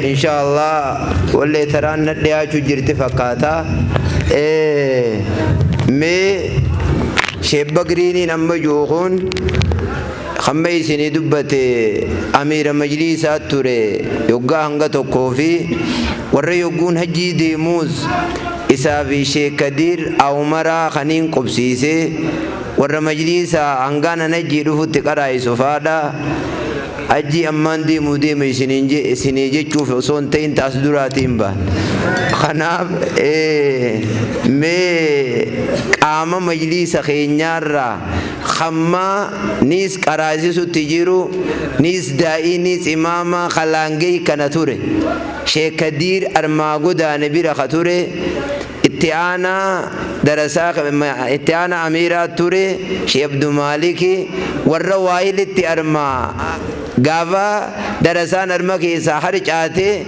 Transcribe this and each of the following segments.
Insha Allah wallee taraan na dhiyaachuu jirti fakkaata. Mee Sheek Bakriiniin amma jiru kun hamma isinii dubbate amiira majliisaa ture yoggaa hanga tokkoo fi warra yogguun hajjii deemuus isaa fi Sheek Kadiir Awumaraa kaniin qubsiise warra majliisaa hangaan an hajjii dhufutti qaraa'isu faadha. Hajjii ammaan deemuu deema isiniin je isinii jechuuf osoo hin ta'in ta as duraatiin ba. Kanaaf mee qaama majliisa keenyaarraa hamma niis qaraasisutti jiru niis daa'ii niis imaamaa ka laangey kana ture. Sheek Kadiir armaa godaane bira ka ture Itti aanaa darasaa itti aanaa amiiraa ture Sheikh Abdumaaliki warra waahilitti armaa gaafa darasaan arma keessaa harcaate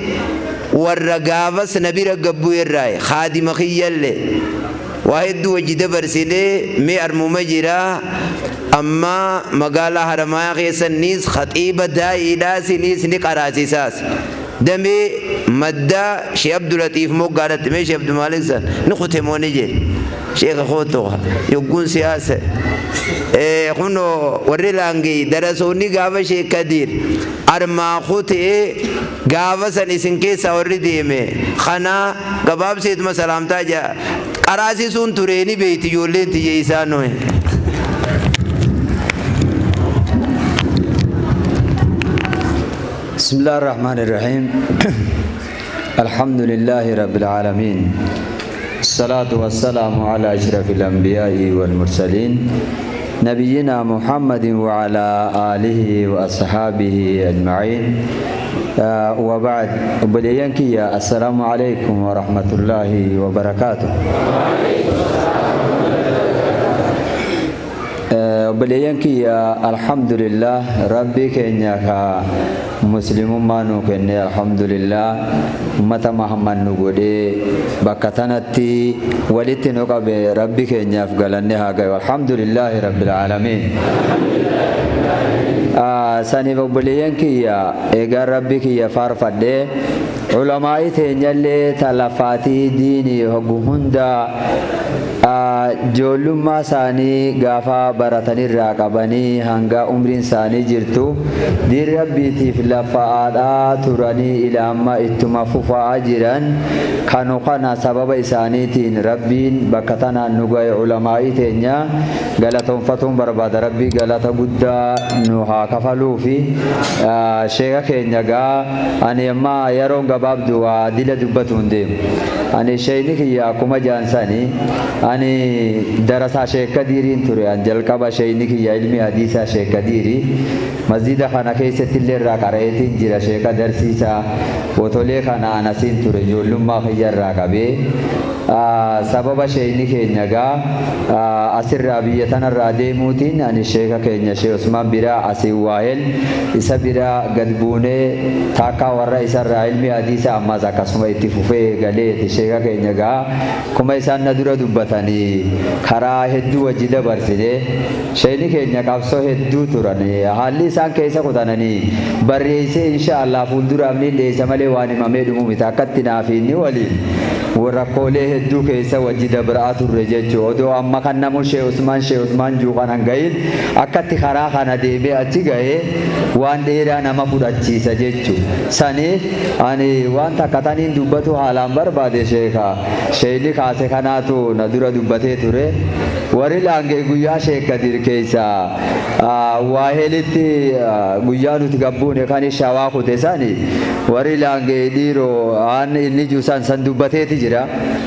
warra gaafas na bira gabbu'erraayi khaadima kiyyalle waa hedduu wajji dabarsine mee armuma jira amma magaalaa Haramaayaa keessa niis khaxiiba daa'iidhaasi niis ni qaraasisaas. Damee madda Shee Abdulaxiif moggaadhatti mee Shee Abdumaalik san ni kute moo ni jee sheeka koottu ka yogguun siyaasa kunoo warri laangee darasoonni gaafa Sheek Kadiir armaa kutee gaafa san isin keessaa warri deeme kana gabaabseetuma salaamtaa jaa qaraasisuun turee ni beeyti ijoolleen tiyya isaan hoye. بسم الله الرحمن الرحيم. الحمد لله رب العالمين، الصلاة والسلام على أشرف الأنبياء والمرسلين، نبينا محمد وعلى آله وأصحابه أجمعين، وبعد. Obboleeyyan kiyya، السلام عليكم ورحمة الله وبركاته. Obboleeyyan kiyya، alhamdulillah, Rabbii keenya ka muslimummaa nu kenne, alhamdulillah, ummata Muhammad nu godhee bakka tanatti walitti nu qabe, Rabbi keenyaaf galanne haa gayu. Alhamdulillahi rabbil aalamiin. Saniif obboleeyyan kiyya, egaa Rabbi kiyya faarfadhee, ulamaa'ii teenyallee ta lafaatii diinii hoggu hunda ijoollummaa isaanii gaafa baratanirraa qabanii hanga umriin isaanii jirtu diin Rabbiitiif lafa'aadhaa turanii ila amma ittuma fufa'aa jiran, kanu kana sababa isaaniitiin Rabbiin bakka tanaan nu gahe, ulamaa'ii teenya galatoonfatuun barbaada. Rabbii galata guddaa nu haa kafaluufi. Sheeka keenya gaa, ani amma yeroon gabaabdu waa dila dubbatu hin deemu. Ani sheeyni kiyya akkuma jaansani, ani darasaa Sheek Kadiiriin ture. An jalqaba sheeyni kiyya ilmi hadiisaa Sheek Kadiiri masjida kana keessatti illee irraa qara'eetiin jira. Sheeka darsiisaa botolee kana anasiin ture ijoollummaa kiyya irraa qabee. Sababa sheeyni keenya gaa asirraa biyya tanarraa deemuutiin, ani sheeka keenya Shee Usmaan biraa asiin waahel isa biraa gad buunee taakkaa warra isarraa ilmi hadiisaa ammas akkasuma itti fufee eegaleeti. Sheeka keenya gaa kuma isaan na dura dubbatanii karaa hedduu wajji dabarsine. Sheeyni keenya qabsoo hedduu turan. Haalli isaan keessa kutananii barreessee insha Allah fuulduraaf ni dheessa malee waan himamee dhumu miti. Akkatti naaf inni waliin rakkoolee hedduu keessa wajji dabra'aa turre jechuu. Odoo amma kan namu Shee Usmaan, Shee Usmaan juu kanan gahin akkatti karaa kana deemee achi gahee waan dheeraa nama fudhachiisa jechuu. Saniif ani waan takka taniin dubbatu haalaan barbaade, sheeka sheeyni kaase kanaatu na dura dubbatee ture. Warri laangee guyyaa Sheek Kadir keessa waahelitti guyyaa nuti gabbuune kan shawaa kute sani, warri laangee dhiiroo aan inni jiru san san dubbateeti jira,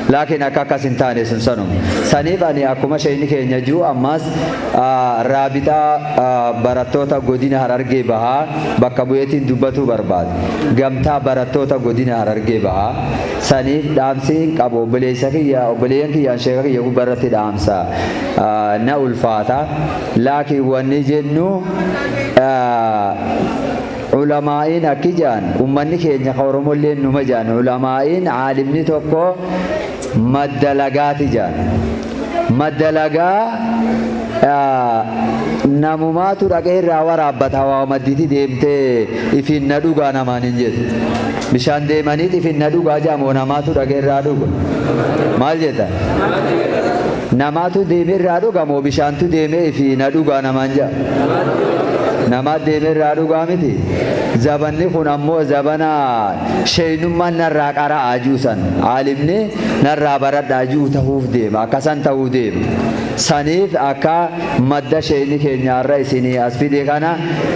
laakiin akka akkas hin taane sun sanuma. Saniif ani akkuma sheeyni keenya jiru ammas raabixaa barattoota godina Harargee Bahaa bakka bu'eetiin dubbatuu barbaada, gamtaa barattoota godina Harargee Bahaa. Saniif dhaamsiin qabu, obboleessa kiyya, obboleeyyan kiyyaan, sheeka kiyya gubbarratti dhaamsa na ulfaata, laakiin wanni jennu ulamaa'iin akki jedhan, ummanni keenya ka Oromolleen numa jedhan, ulamaa'iin aalimni tokko madda lagaati jedhan. Madda lagaa Namumaatu dhaqee irraa waraabbata. Waa madditi deemtee ifiin na dhugaa namaan hin jedhu. Bishaan deemaniit ifiin na dhugaa jedhamoo namaatu dhaqee irraa dhuga? Maal jetta? Namaatu deemee irraa dhuga moo bishaantu deemee ifii na dhugaa namaan jedha? Namaa deemee irraa dhugaa miti. Zabanni kun ammoo zabana sheeynummaan narraa qara'aa jiru san, aalimni narraa baradhaa jiru tahuuf deema, akkasan ta'uu deema. Saniif akka madda sheeyni keenyaarra isinii as fide kana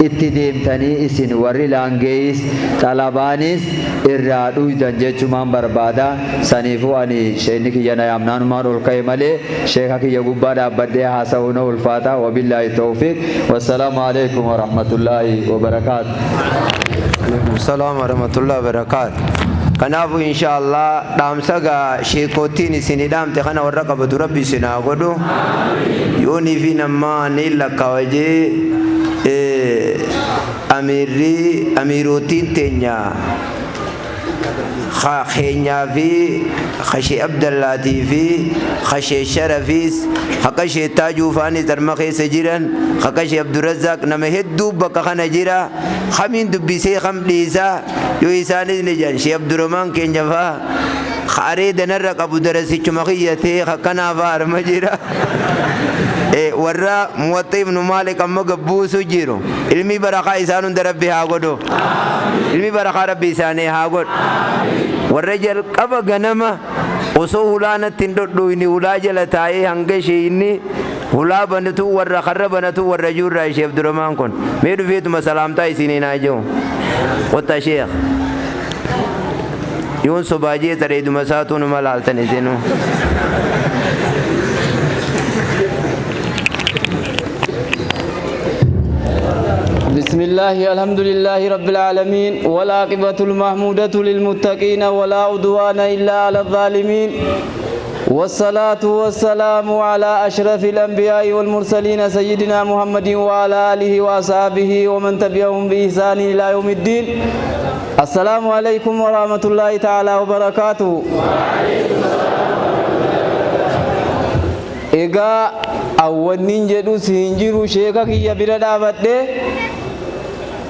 itti deemtanii isin warri laangeeyis xalabaanis irraa dhuydan jechumaan barbaada. Saniifuu ani sheeyni kiyya na yaamnaanumaan ol ka'e malee sheeka kiyya gubbaa dhaabbadhee haasa'uu na ulfaata. Wabillaahi tawfiiq, wassalaamu alaikum warahmatullaahi wabarakaatu. Alaikum salaam warahmatullahi wabarakaatu. Kanaafuu insha Allah dhaamsa gaa sheekootiin isinii dhaamte kana warra qabatu Rabbi isin haa godhu. Yoonii fi namaa ni lakkaawajee amiirri amiirootiin teenya keenyaa fi kashee Abdallaatii fi kashee Sharafiis, kakashee Taajuu faanis arma keessa jiran, kakashee Abdurrazzaaq, nama hedduu bakka kana jira. Kamiin dubbisee kam dhiisaa? Yoo isaanis ni jedhan, Shee Abdurrahmaan keenya faa areeda narra qabu, darasichuma kiyyatee kakkanaa faa arma jira. Warra Muwatta Ibnu Maalik amma gabbuusu jiru. Ilmi barakaa isaan hunda Rabbi haa godhu. Ilmi barakaa Rabbi isaanii haa godhu. Warra jalqaba ganama osoo hulaanatti hin dhodhooyne hulaa jala taa'ee hanga ishee hulaa banatu, warra karra banatu, warra juurraa ishee Abdurrahmaan kun mee dhufeetuma salaamtaa isiniin haa jiru. Qotta sheekh. Yoon sobaajee tareeduma isaatu numa laaltan isinuu. بسم الله، الحمد لله رب العالمين، والعاقبة المحمودة للمتقين، ولا عدوان إلا على الظالمين، والصلاة والسلام على أشرف الأنبياء والمرسلين، سيدنا محمد وعلى آله وأصحابه ومن تبعهم بإحسان إلى يوم الدين. السلام عليكم ورحمة الله تعالى وبركاته. Egaa awwannin jedhu siin jiru, sheeka kiyya bira dhaabadhe.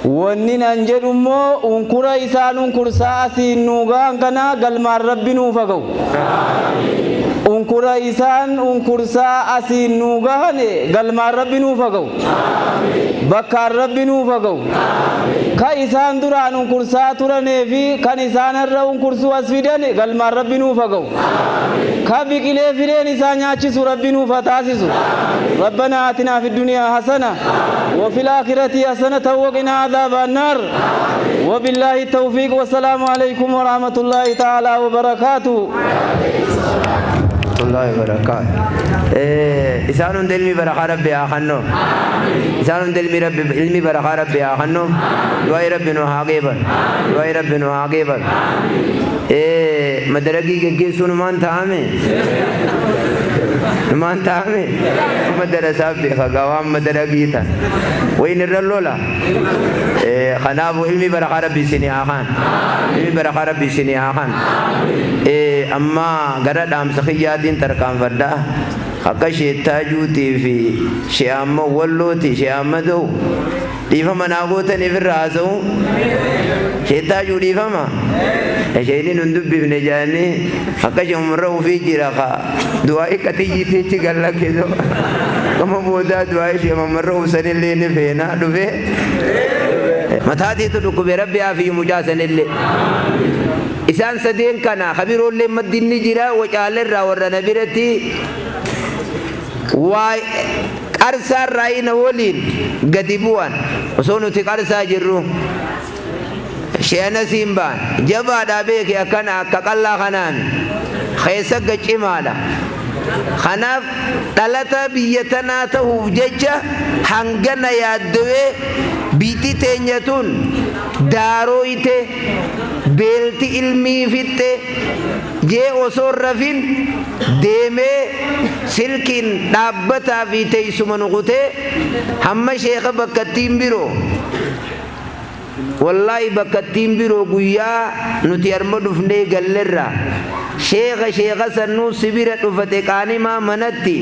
Wanni nan jedhu immoo unkura isaan unkursaa asiin nuu ga'an kana galmaan Rabbi nuuf haa ga'u. Unkura isaan unkursaa asiin nuu gahane galmaan Rabbi nuuf haa ga'u. Bakkaan Rabbi nuuf haa ga'u. Ka isaan duraan unkursaa turanee fi kan isaan irra unkursuu as fidan galmaan Rabbi nuuf haa ga'u. Ka biqilee fireen isaa nyaachisu Rabbi nuuf haa taasisu. ربنا آتنا في الدنيا حسنة وفي الآخرة حسنة وقنا عذاب النار. وبالله التوفيق، والسلام عليكم ورحمة الله تعالى وبركاته. الله وبركاته. Isaan hunda ilmi barakaa Rabbi haa kennu. Isaan hunda ilmi Rabbi, ilmi barakaa Rabbi haa kennu. Du'aa Rabbi nu haa qeeban. Du'aa Rabbi nu haa qeeban. Madaragii geggeessuun numaan ta'ame. Numaan ta'ame. Madarasaa beeka gawaan madaragii tan. Wayin irra lola. Kanaafuu ilmi barakaa Rabbi isinii haa kennu. Ilmi barakaa Rabbi isinii haa kennu. Amma gara dhaamsa kiyyaatiin tarkaanfadhaa. Akka sheettaajuutii fi she'amma wallooti she'amma ta'u dhiifama naa gootaniif irra haasa'u. Sheettaajuu dhiifama. Isheenin hin dubbifne jedhanii akka she'ummarra ofii jira ka du'aa iqqatiyyiitiichi gallakkisu. Gama boodaa du'aa ishee mammarra ubsanillee ni feenaa dhufee. Mataatiitu dhukkube, Rabbi haa mucaasanillee. Isaan sadeen kana kabiroollee maddinni jira. Wacaalerraa warra na biratti waa qarsaarraa ina waliin gadi bu'an osoo nuti qarsaa jirru sheena siin ba'an jabaadhaa beeke akkana akka qallaa kanaami keessa gacimaadha. Kanaaf dhalata biyya tanaa ta'uuf jecha hangana yaaddawee biitti teenya tun daarooyte beelti ilmii fixxe jee osoo rafin deemee silkiin dhaabbataa fi teessuma nuqutee hamma sheeka bakkattiin biroo, wallaahi bakkattiin biroo guyyaa nuti arma dhufnee gallerra sheeka sannuu sibira dhufate qaanimaa manatti.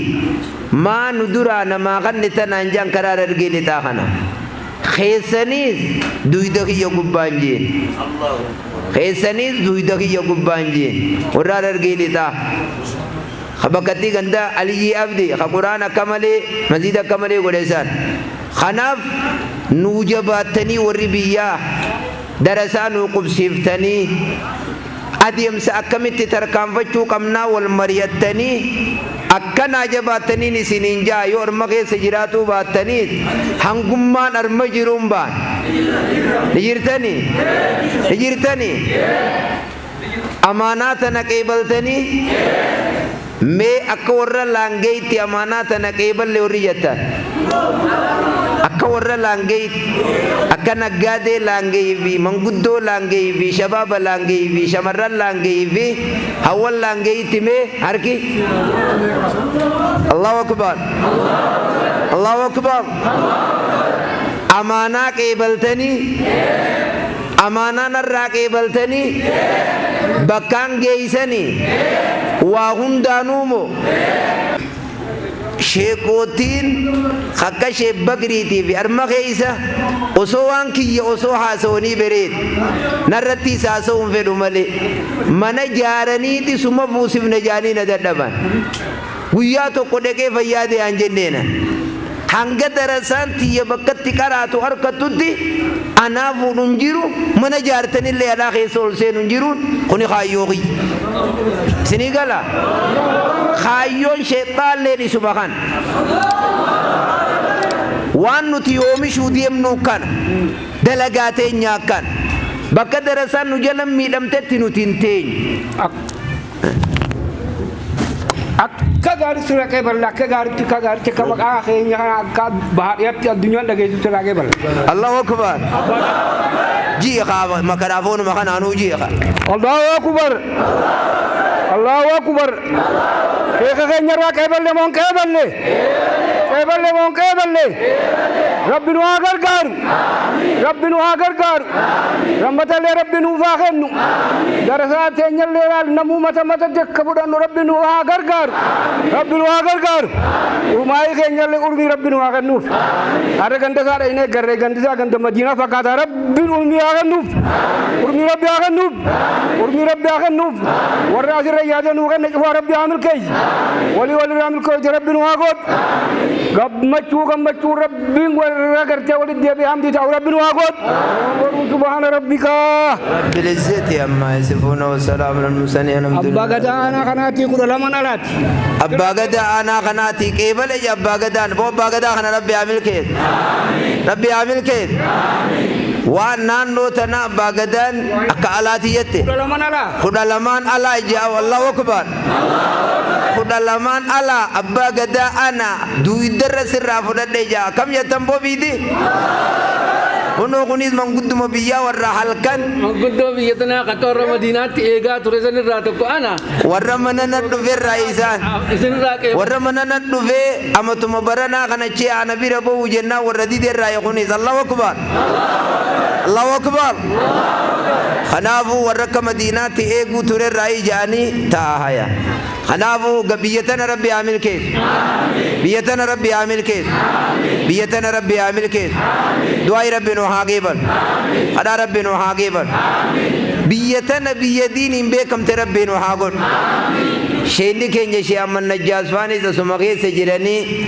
Maa nu duraa namaa kanni tanaan jaan karaa Harargee Lixaa kana. Keessaniis duyda kiyya gubbaan jeen. Keessaniis duyda kiyya gubbaan jeen. Warra Harargee Lixaa. Ka bakkattii ganda Aliyyii Abdi ka Quraan akka malee masjida akka malee godhe isaan. Kanaaf nuu jabaattanii warri biyyaa darasaa nuu qubsiiftanii adeemsa akkamitti tarkaanfachuu qabnaa wal mari'attanii akkanaa jabaattaniin isiniin ja'a yoo arma keessa jiraatuu baattaniis hangummaan arma jiruun baan. Ni jirtanii? Ni jirtanii? Amaanaa tana qeebaltanii? Mee akka warra laangeetti amaanaa tana qeeballe warri jettan. Akka warra laangeetti, akka naggaadee laangeeyii fi manguddoo laangeeyii fi shabaaba laangeeyii fi shamarran laangeeyii fi hawwan laangeeyitti mee harki. Allahu akbar. Allahu akbar. Amaanaa qeebaltanii? Amaanaa narraa qeebaltanii? Bakkaan geeysanii? Waa hundaanuu moo? Sheekootiin akka Sheek Bakriitii fi arma keeysa osoo waan kiyya osoo haasawanii bereeda. Narrattiis haasawuu hin fedhu malee. Mana jaaraniiti suma fuusifna jaanii na dadhaban. Guyyaa tokko dhaqee fayyaa dee'aan jenneena. Hanga darasaan tiyya bakkatti qaraatu arkattutti anaa fuudhu hin jiru, mana jaartanillee anaa keessa ol seenu hin jiruun kuni kaayyoo kiyya. Isinii gala? Kaayyoon sheexxaalleen isuma kana. Waan nuti oomishuu deemnu kana. Dalagaa teenya akkana. Bakka darasaan nu jala miidhamtetti nuti hin teenyu. Akka gaariitti sirraa qeeballa, akka gaariitti, akka gaariitti, akka maqaa keenya kana akka baadiyyaatti addunyaan dhageessutti sirraa qeeballa. Allahu akbar. Ji'i kaa makaraafoonuma kanaanuu ji'i kaa. Allahu akbar. Allahu akbar. Sheeka keenya irraa qeeballe moo hin qeeballe? Qeeballe moo hin qeeballe? Rabbi nu haa gargaaru. Rabbi nu haa gargaaru. Rammatallee Rabbi nuuf haa kennu. Darasaa teenyallee laal namuu mata matatti akka fudhannu Rabbi nu haa gargaaru. Rabbi nu haa gargaaru. Urmaa'ii keenyallee urmii Rabbi nu haa kennuuf. Har'a ganda isaa dhaynee garree gandi isaa ganda Madiinaa fakkaata. Rabbiin urmii haa kennuuf. Urmii Rabbi haa kennuuf. Urmii Rabbi haa kennuuf. Warra asirra yaada nuu kenne cufaa Rabbi haa milkeessu. Walii walirraa milkeessu Rabbi nu haa godhu. Gammachuu gammachuu Rabbiin warra gartee walitti deebi'ee hamdii ta'u Rabbi nu haa godhu. Subhaana rabbika. Rabbil izzati amma yasifuuna wa salaamun alal mursaliin Abbaa alhamdulillah. gadaa aanaa kanaatii 12 alaati. Abbaa gadaa aanaa kanaatii qeebale je abbaa gadaan boo abbaa gadaa kana rabbi haa milkeessu. Rabbi haa milkeessu. Waan naannoo tanaa abbaa gadaan akka alaati jette. 12 alaa. 12 alaa je Allahu akbar. 12 alaa abbaa gadaa ana duuydarra sirraa fudhadhe jaa kam jettan boo biiti kunoo kunis mangudduma biyyaa warra halkan Manguddoo biyya tanaa akka warra Madiinaatti eegaa ture sanirraa tokko ana. Warra mana na dhuferraa isaan Isinirraa qeebala. Warra mana na dhufee amatuma baranaa kana chee ana bira ba'u jennaan warra diderraa kunis Allahu akbar Allahu akbar kanaafuu warra akka Madiinaatti eeguu turerraa ija'anii ta'a haya. Kanaafuu biyya tana Rabbi haa milkeessu. Biyya tana Rabbi haa milkeessu. Biyya tana Rabbi haa milkeessu. Du'aayi Rabbi nu haa qeebalu. Kadhaa Rabbi nu haa qeebalu. Biyya tana biyya diiniin beekamte Rabbi nu haa godhu. Sheeyni keenya Shee Ahmad Najjaas faanis asuma keessa jiranii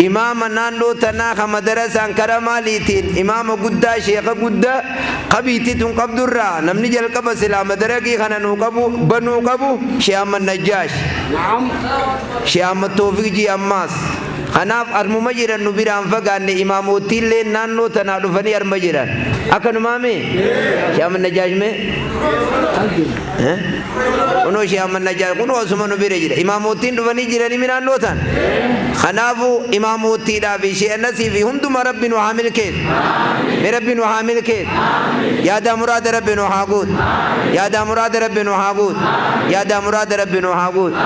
Imaama naannoo tanaa ka madarasaan kara maaliitiin imaama guddaa sheekha guddaa ka biitti tun qabdurraa namni jalqaba silaa madarakii kana nuu qabu banuu qabu Sheekh Ahmad Najjaash. Sheekh Ahmad Toofiq jii ammaas. Kanaaf armuma jiran nu biraan fagaanne imaamoottiilleen naannoo tanaa dhufanii arma jiran. Akkanumaami? Sheekh Ahmad Najjaash mee? Kunoo Sheekh Ahmad Najjaash kunoo asuma nu bira jira. Imaamoottiin dhufanii jiranii mi naannoo tan? Kanaafuu imaamoottiidhaa fi Sheekh Nasii fi hunduma Rabbi nu haa milkeessu. Mee Rabbi nu haa milkeessu. Yaadaa muraada Rabbi nu haa guutu. Yaadaa muraada Rabbi nu haa guutu. Yaadaa muraada Rabbi nu haa guutu.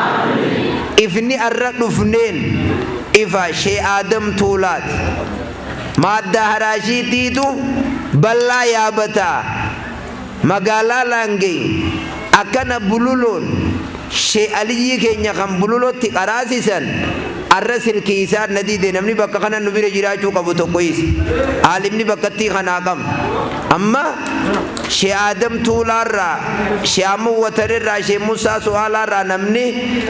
Ifni arra dhufneen ifa Sheekh Aadam Tuulaati. Maaddaa haraashiitiitu ballaa yaabataa. Magaalaa Laangey akkana Bululoon Shee Aliyyii keenya kan Bululotti qaraasisan Arra silkii isaa na dide. Namni bakka kana nu bira jiraachuu qabu tokko isa aalimni bakkattii kanaa qabna. Amma Shee Aadam Tuulaarraa, Shee Amuu Watarirraa, Shee Musaa Su'aalaarraa namni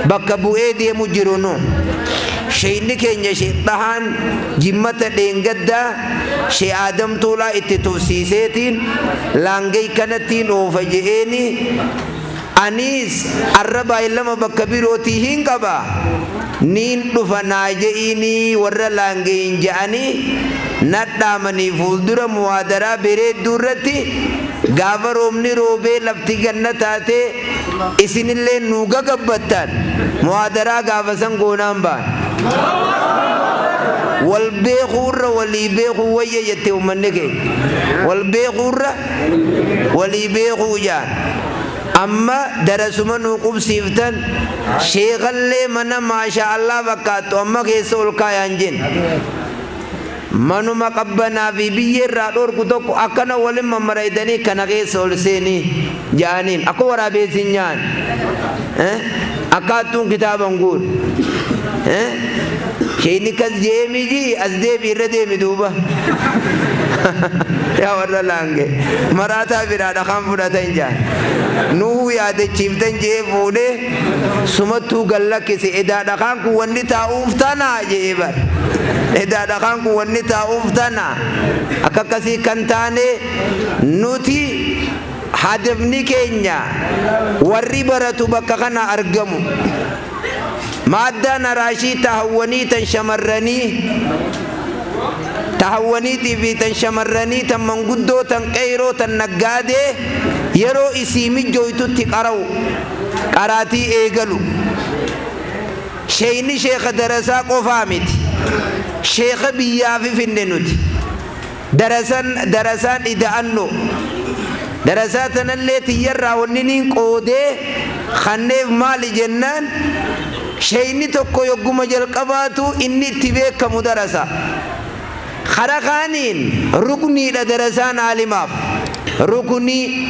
bakka bu'ee deemu jiru nu. Sheeyni keenya Shee Xahaan jimmata dheengaddaa Shee Aadam Tuulaa itti tufsiiseetiin laangey kanattiin oofa je'eeni. Aniis arra baay'lama bakka birootii hin qaba, niin dhufa naa je'iinii warra laangeyin ja'anii nadhaamanii. Fuuldura muwaadaraa bereedduu irratti gaafa roobni roobee lafti ganna taatee isinillee nuu gagabbattan, muwaadaraa gaafa san goonaan baan. Wal beekuurra walii beekuu wayya jette ummanni keenya. Wal beekuurra walii beekuu jaan. Amma darasuma nuu qubsiiftan, sheekallee mana maasha Allah fakkaattu amma keessa ol kaayaan jenne. Manuma qabbanaa fi biyyee irraa dhorku tokko akkana walin mammaraydanii kana keessa ol seenii ja'aniin, akka waraabeessi hin nyaanne, akka hattuun kitaaban guure. Sheeyni kas je'ee jii as deebi irra deemi. Duuba yaa warra laange, maraataa biraa dhakaan fudhatan jaan nuhuu yaadachiiftan je'ee fuudhee sumattuu gallakkise. Edaa dhakaan kun wanni taa'uuf tanaa je'ee bar, edaa dhakaan kun wanni taa'uuf tana. Akka akkasii kan taane nuti hadafni keenya warri baratu bakka kana argamu. Maaddaan araashii tahawwanii tan shamarranii, tahawwaniitii fi tan shamarranii, tan manguddoo, tan qeyroo, tan naggaadee yeroo isii mijjooytutti qara'u, qaraatii eegalu. Sheeyni sheeka darasaa qofaa miti, sheeka biyyaafi finne nuti. Darasan darasaan ida'anno darasaa tanallee tiyyarraa wanni niin qoodee kanneef maali jennaan, sheeyni tokko yogguma jalqabaatu inni itti beekamu darasa. Kara kaaniin rukniidha darasaan aalimaaf, ruknii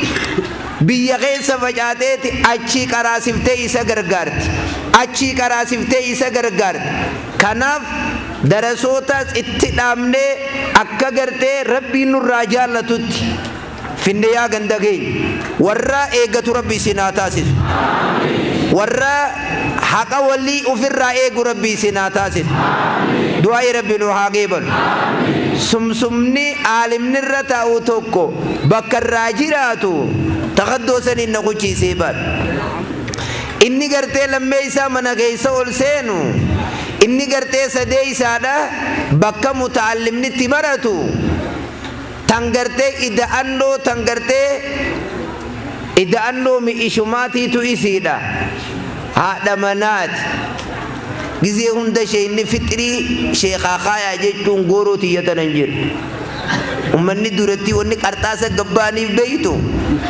biyya keessa facaateeti achii qaraasiftee isa gargaarti, achii qaraasiftee isa gargaarti. Kanaaf darasootaas itti dhaabnee akka gartee Rabbiin nurraa jaallatutti finne. Yaa ganda keenya, warra eegatu Rabbi isin haa taasisu, warra haqa walii ofirraa eegu Rabbi isin haa taasisu. Du'aa'ii Rabbi nu haa geebalu. Sumsumni aalimni irra taa'u tokko bakka irraa jiraatu takaddoo saniin na kuchiisee baadhu. Inni gartee lammee isaa mana keessa ol seenu, inni gartee sadee isaadha bakka muta'allimni itti baratu, tan gartee ida'annoo, tan gartee ida'annoo mi'ishumaatiitu isiidha, haadha manaati. Gizee hunda sheeyni fixrii sheekaa kaayaa jechuun gooroo tiyya tanan jiru. Ummanni duratti wanni qarxaasa gabbaaniif beeytu,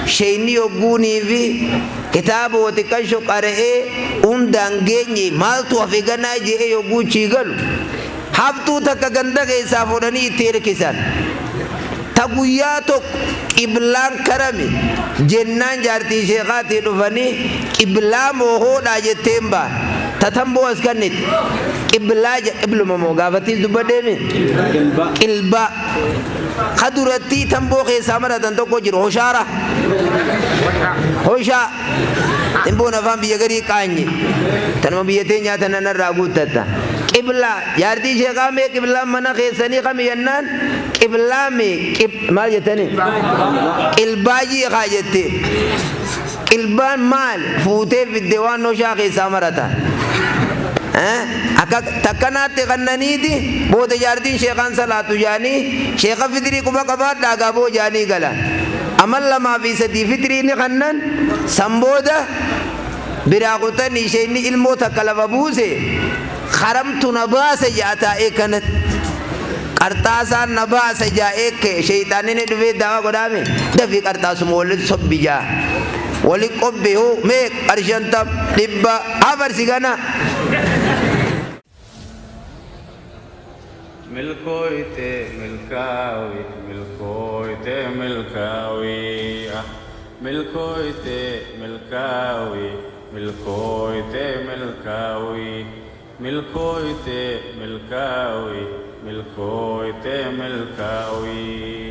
sheeyni yogguunii fi kitaaba watiqasho qara'ee hundaan geenye, maaltu hafe ganaa je'ee yogguu chii galu, haftuu takka ganda keessaa fuudhanii itti hirkisan. Ta guyyaa tokko qiblaan karame jennaan jaartii sheekaatii dhufanii qiblaa moo hoodhaa jetteen baan ta tamboo as kannite qiblaa qibluma moo gaafattiis dubbadheemi qilbaa ka durattii tamboo keessaa maratan tokko jiru, hoshaara hoshaa timboon afaan biyya garii qaanye tanuma biyya teenyaa tana narraa guuttatta. Qiblaa jaartii sheekaa mee qiblaan mana keessanii kami jennaan, qiblaa mee maal jettanii, qilbaayii kaa jettee. Qilbaan maal fuutee fidde waan hoshaa keessaa marata akka takkanaatti kannaniiti. Booda jaartiin sheekaan salaatu jaanii, sheeka fitrii quba qabaadhaa gaaboo jaanii galan. Amal lamaa fi sadii fitrii ni kannan, san booda biraa kutanii. Isheenni ilmoo takka lafa buuse, haramtu na baase ja'a taa'ee kanatti qarxaasaan na baase jaa'ee kee. Sheeyxaanni ni dhufee daawaa godhaame, dafii qarxaasuma waliin sobbi jaa, wali qobbi hoo mee qarshantam 100 hafarsi gana. Milkooyte milkaawi, milkooyte milkaawi, milkooyte milkaawi, milkooyte milkaawi. Milkooyte milkaawi, milkooyte milkaawi.